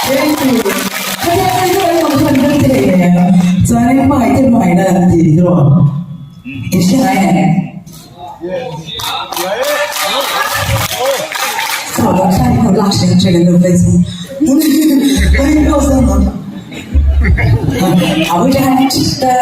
Thank you. Khatia kan chu kan awm chuan kan ti thei em? Chuanin hmangaih te hmangaihna kan ti tih rawh. In hre ngai em? Ka lo thlai ho lak hre hre kan lo play chu. A vui tha ta.